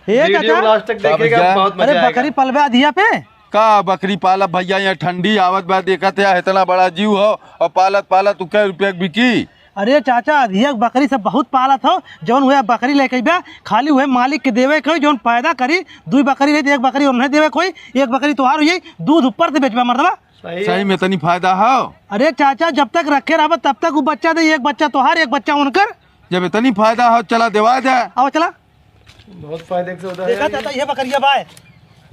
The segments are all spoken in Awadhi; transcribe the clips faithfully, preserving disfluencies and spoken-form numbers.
हे वीडियो चाचा। लास्ट तक का देखिएगा, भैया? बहुत अरे मजा आएगा। बकरी पलबे अधिया पे? का बकरी पालब भैया, यहाँ ठंडी आवत बा, देखत है इतना बड़ा जीव हो और पालत पालत तू कै रुपया के बिकी? अरे चाचा, अधिया के बकरी सब बहुत पालत हो, जौन हुए बकरी लेके अइबे, खाली हुए मालिक के देवे के होई, जौन पैदा करी, दुई बकरी रही तो एक बकरी उन्हें देवे के होई, एक बकरी तोहार हुई, दूध ऊपर से बेचबा मर्दवा। सही सही है। में इतनी फायदा हो? अरे चाचा, जब तक रखे रहबा तब तक वो बच्चा दे, एक बच्चा तोहार, एक बच्चा उनकर। जब इतनी फायदा हो, चला देवा दे। आओ चला। बहुत फायदे से होता है देखा यार। चाचा, ये बकरिया बाय।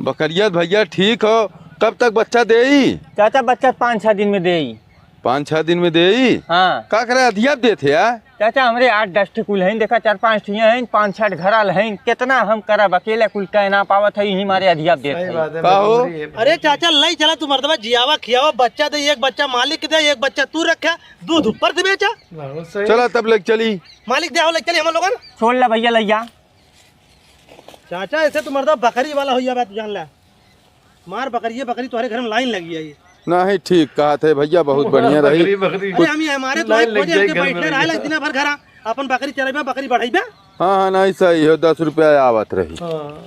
बकरिया भैया ठीक हो, कब तक बच्चा देई? चाचा, बच्चा पाँच छह दिन में देई। पाँच छह दिन में देई? हाँ। का करे, अधिया देत है यार? चाचा, हमरे आठ दस ठे कुल हैं, देखा, चार पाँच ठे हैं, पाँच छह घर आल हैं, कितना हम करब, अकेले कुल कह ना पावत है, यही मारे अधिया देत सही है। बात है, का हो? मजबूरी है। अरे चाचा, लई चला तू मर्दवा, जियावा खियावा, बच्चा दे, एक बच्चा मालिक के दे, एक बच्चा तू रखा, दूध ऊपर से बेचा। बहुत सही। चला तब लेके चली। मालिक दे हो, लेके चली हम लोगन। छोड़ ला भैया, लैया। चाचा, ऐसे तू मर्दवा बकरी वाला हो गया बात, जान ला। मार बकरी, ये बकरी तुम्हारे घर में लाइन लगी है ये। नहीं, ठीक कहा थे भैया, बहुत बढ़िया रही। बकरी, बकरी। अरे हम ये हमारे तो लाइन एक लग खोजे, जाए इनके घर में बैठने रहे लग लग जाए। दिन भर घर आ, अपन बकरी चराइबे, बकरी बढ़ाइबे। हाँ, हाँ, नहीं, सही हो, दस रुपया आवत रही। हाँ।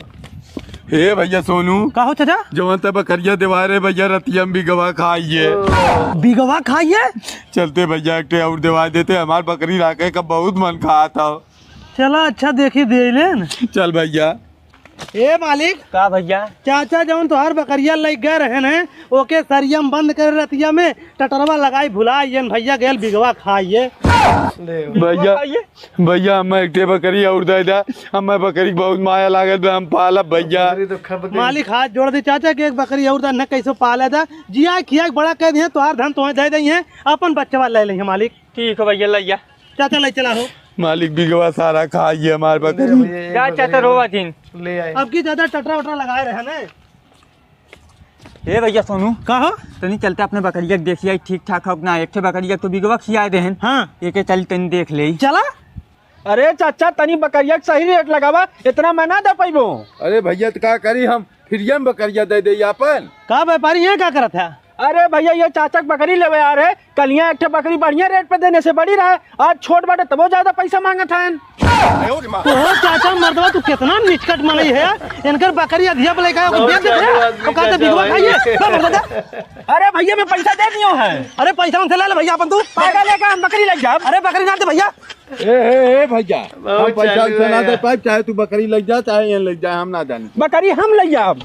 हे भैया सोनू। का हो चाचा? जवन त बकरिया देवा रहे भैया, रतिया में बिगवा खाइए। बिगवा खाइए? चलते भैया, एक ठे और देवा देते, हमार बकरी राखे का बहुत मन खात हो। चला, अच्छा, देखी दे लेन। चल भैया। ए मालिक। का भैया? चाचा जौन तोहार बकरिया लइ गए रहे न, ओके सरिया में बंद करे रतिया में, टटरवा लगाई भुलाइयन भैया, गैल बिगवा खाइए। ले। भैया, खाइए। भैया, हमें एक ठे बकरी और दे दा, हमें बकरी बहुत माया लागत बा, हम पालब भैया। बकरी तो खप गई। मालिक हाथ जोड़ दे चाचा कि एक बकरी और दा, न कैसो पाले दा, जिया खिया के बड़ा कह दिए, तोहार धन तोहे दे दई है, अपन बच्चवा ले लेंगे मालिक। ठीक है भैया, लैया। चाचा, ले चला हो। मालिक, बिगवा सारा खाइए हमार बकरी। ले भैया, एक जा, बकरी चाचा, और रोवा जिन। ले आए। अब की ज्यादा टटरा उटरा लगाए रहे ना। ए भैया सोनू। का हो? तनी चलते अपने बकरिया के देखिया, ठीक ठाक हो कि ना? एक ठे बकरिया तो बिगवा खियाए देहन। हाँ। एके चल तनी देख ले। चला। अरे चाचा, तनी बकरिया के सही रेट लगावा, इतना मैं ना दे पैबो। अरे भैया, तो का करी हम? फ्रीया में बकरिया दे दे आपन। का व्यापारी यहाँ का करत है? अरे भैया, ये चाचा के बकरी लेवे आ रहे, कल यहाँ एक ठे बकरी बढ़िया रेट पे देने से बड़ी रहा, आज छोट बाटे तबो ज्यादा पैसा मांगत हैं। तो हो चाचा मर्दवा, तू कितना निचकट मनई है यार। इनकर बकरी अधिया पे लेके आया, बेच देते हैं। तो कहते बिगवा खाइए। अरे भैया, मैं पैसा दे दियो है। अरे पैसा हमसे ले ले भैया अपन तू। पागल है का? हम बकरी ले जाब। अरे बकरी ना दे भैया। ए, ए, ए भैया, बहुत हम पैसा चालू वैसा है ना दे यार। पाइब, चाहे तू बकरी ले जा, चाहे ये ले जा, हम ना जानी। बकरी हम ले जाब।